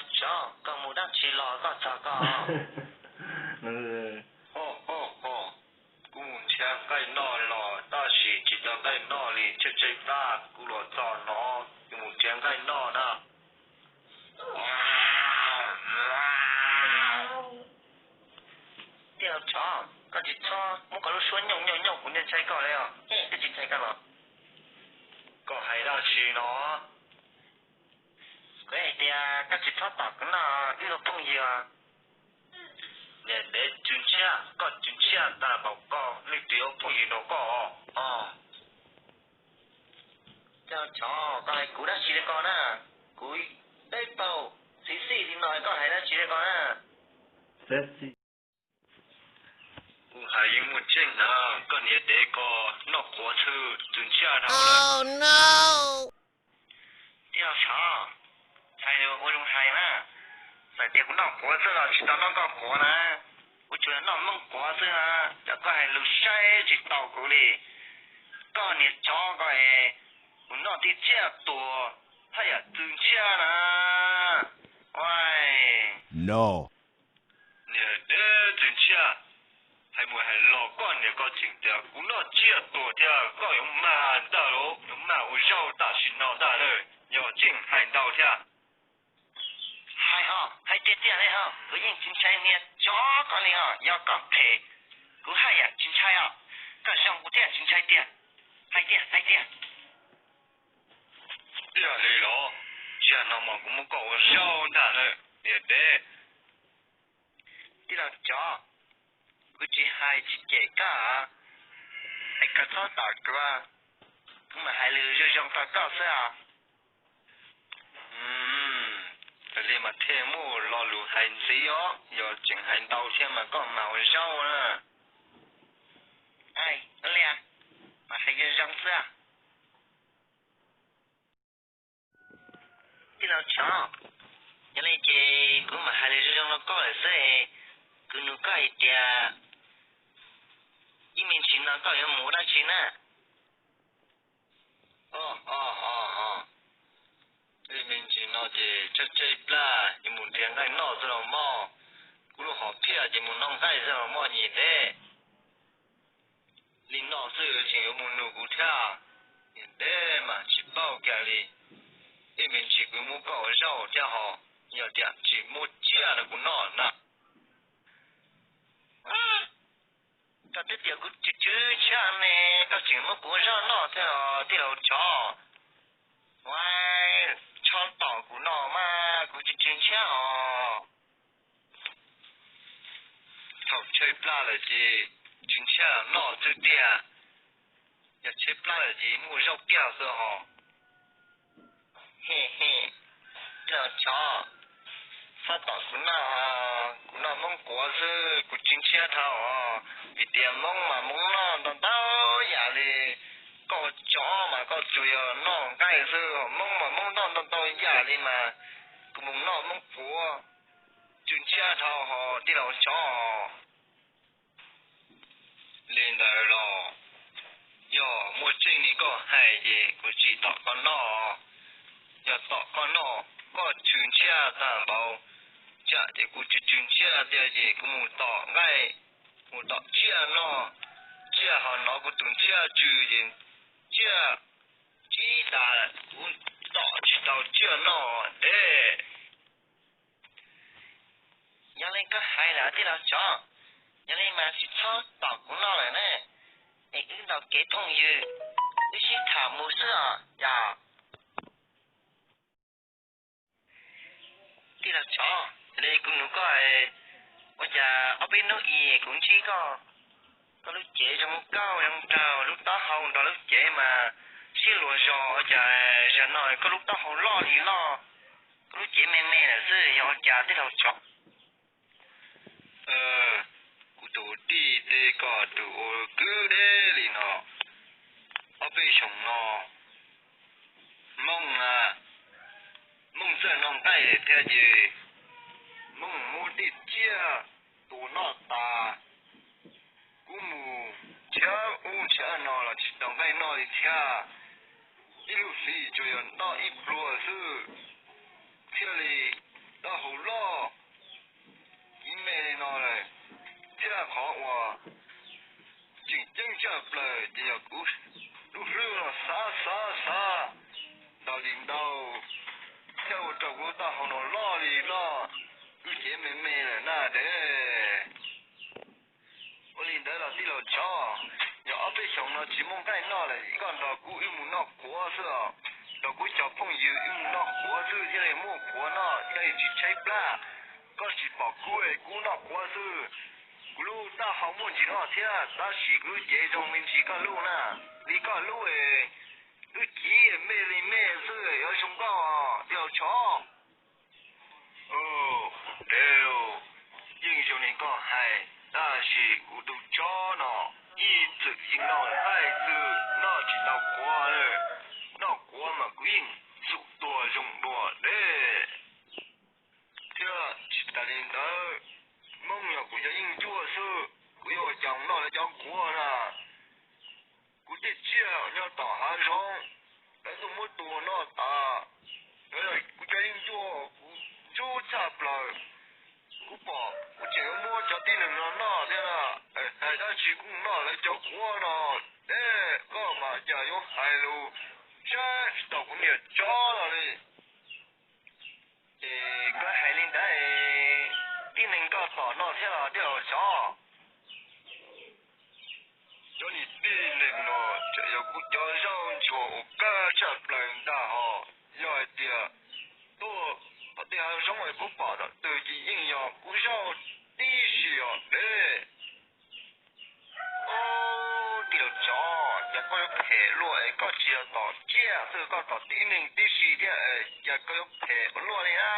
Tsov, koj mus dab tsi los koj txog koj? Kuv mus nrhiav nqaij noj los tab sis tsis tau nqaij noj li, tshaib tshaib plab kuv los txog no, kuv mus nrhiav nqaij noj na. Tij laug Tsov, koj tsis txhob muab koj lub suab nyooj nyooj nyooj kuv ntshai koj li os. Koj tsis ntshai koj los? Koj hais dab tsi no? Kuv hais tias koj tsis txhob tom kuv noj, wb ua phooj ywg. Niam dev tsw ntshiab, koj tsw ntshiab tag npaum koj, leej twg ua phooj ywg nrog koj os? Tij laug Tsov, koj hais kuv dab tsi li ko na? Kuv dawb paug xis xij li no koj hais dab tsi li ko na? Kuv hais yeej muaj tseeb na, koj niam dev ko noj qhuav xwb tsw ntshiab dhau lawm. Tij laug Tsov, hais ua zoo hais na, txawm tias kuv noj qhuav xwb los tsis tau noj koj qhuav na, kuv tsuas yog noj Hmoob qhuav xwb na, cas koj hais lus saib tsis taus kuv li. Koj niag tsov ko es, kuv noj tib tsiaj tuag haj yam tsw ntshiab na. Niag dev tsw ntshiab, hais mus hais los koj niam koj tseem tias kuv noj tsiaj tuag thiab, koj yuav mag ntag los yuav mag ua zaub tam sim no ntag na, yog tseem hais ntau thiab. Hais ho, hais tiag tiag li ho, kuv yeej tsis ntshai niag tsov ko li ho, yog koj phem, kuv haj yam tsis ntshai os, koj zoo kuv thiaj tsis ntshai tiag. Hais tiag, hais tiag. Tiag li los? Tsiaj no mas kuv muab koj ua zaub ntag na, niag dev. Tij laug Tsov, kuv tsis hais tsis cem koj, es koj txhob tom kuv, kuv mam hais lus zoo zoo rau koj xwb os. Li mas thiaj muaj lo lus hais ntxiv os, yog tseem hais ntau thiab mas koj mam ua zaub na. Li, mam hais zoo zoo xwb. Tij laug Tsov, yog li ces kuv mam hais lus zoo zoo rau koj lawm xwb. Kuv nug koj hais tias ib me ntsis no koj yuav mus ua dab tsi na? Ib me ntsis no ces tshaib tshaib plab yuav mus nrhiav nqaij noj xwb los mog. Kuv lub hom phiaj ces mus noj nqaij xwb los mog niam dev. Li no xwb tseem yuav mus nug kuv thiab, niam dev mas tsis paub kiag li. Ib me ntsis kuv muab koj ua zaub thiab ho, yog tias tsis muaj tsiaj rau kuv noj na. Koj twb tias kuv tsw tsw ntshiab ne, koj tseem muab kuv ua zaub noj thiab os tij laug Tsov. Ua, txhob tom kuv no mas kuv tsw tsw ntshiab os. Thaum tshaib plab lawm ces tsw ntshiab noj xwb tiag, yog tshaib plab lawm ces muaj zaub kiag xwb os. Tij laug Tsov, txhob tom kuv noj, kuv noj Hmoob quav xwb kuv tsw ntshiab dhau os, vim tias Hmoob mas Hmoob noj ntau ntau yam li. Koj tsov mas koj tsuas yog noj nqaij xwb, Hmoob mas Hmoob noj ntau ntau yam li mas kuv mus noj Hmoob quav tsw ntshiab dhau os tij laug Tsov. Li ntawd los yog muaj tseeb li koj hais ces kuv tsis tom koj noj. Yog tom koj noj, koj tsw ntshiab tag npaum, tsam ces kuv tsw tsw ntshiab tiag ces kuv mus tom nqaij, mus tom tsiaj noj, tsiaj ho hnov kuv tus ntshiab tsw ces tsiaj tsib tas, kuv tom tsis tau tsiaj noj deb. Yog li koj hais lawm tij laug Tsov, yog li mas tsis txhob tom kuv noj lawm na, es wb ntaus kev phooj ywg, wb sib tham mus xwb os yog. Tij laug Tsov, li kuv nug koj, ua cas ob peb hnub i kuv ntsib koj, koj lub cev zoo nkauj zoo nraug, lub taub hau nrog lub cev mas sib luag zog, ua cas zaum no koj lub taub hau loj li loj, koj lub cev me me lawm xwb yog ua cas tij laug Tsov? Kuv tus tij tej koj tus ua kwv deb li no, ob peb xyoos no Hmoob, Hmoob txawj noj nqaij thiab ces Hmoob muab tej tsiaj tua noj tas. Kuv mus nrhiav ub nrhiav no los tsis tau nqaij noj li thiab. Ib lub hlis tsuas yog noj ib pluag xwb thiaj li dab hau loj, ib me li no lawm, thiab qhov uas tseem ceeb tshaj plaws ces yog kuv lub hlwb los xav xav xav ntau li ntau, thiaj ua rau kuv lub taub hau no loj li loj, wb cev me me lawm na dev. Ua li ntawd los tij laug Tsov, yog ob peb xyoos no tsis muaj nqaij noj lawm koj nrog kuv wb mus noj quav xwb os. Nrog kuv cov phooj ywg wb mus noj quav xwb thiaj li muaj quav noj, thiaj li tsis tshaib plab. Koj tsis pom kuv es kuv noj quav xwb, kuv lub taub hau muaj ntsis loj thiab tab sis kuv lub cev zoo me ntsis koj lub na. Li koj lub es lub civ me li me xwb yuav zoo nkauj os tij laug Tsov. Dev, yeej zoo li koj hais, tab sis kuv tus Tsov no ib txwm yeej noj nqaij xwb, noj tsis tau quav. Noj quav mas kuv yeej txhum tuag zoo dua dev. Thiab tsis tas li ntawd, Hmoob yog kuv cov yeeb ncuab xwb, kuv yuav ua cas noj lawv cov quav na. Kuv tej tsiaj nyob tom hav zoov, lawv tuaj muab tua noj tas. Kuv cov yeeb ncuab kuv ntxub tshaj plaws, kuv pom kuv tseem yuav muab cov tib neeg no noj thiab na. Hais dab tsi kuj noj lawv cov quav no. Dev, koj mas cas yuav hais lus saib tsis taus kuv niam Tsov no li. Ces koj hais li ntawd, tib neeg koj tom noj thiab los tij laug Tsov? Cov niag tib neeg no tseem yog kuv cov zaub ntsuag uas kawg tshaj plaws ntag hos. Yog hais tias tuaj tom tej hav zoov es kuv pom tom twg ces yeej yog kuv zaub tib si os dev. Ub, tij laug Tsov, cas koj yuav phem luaj es koj tsis yog tom tsiaj xwb, koj tom tib neeg tib si thiab es cas koj yuav phem ua luaj li a?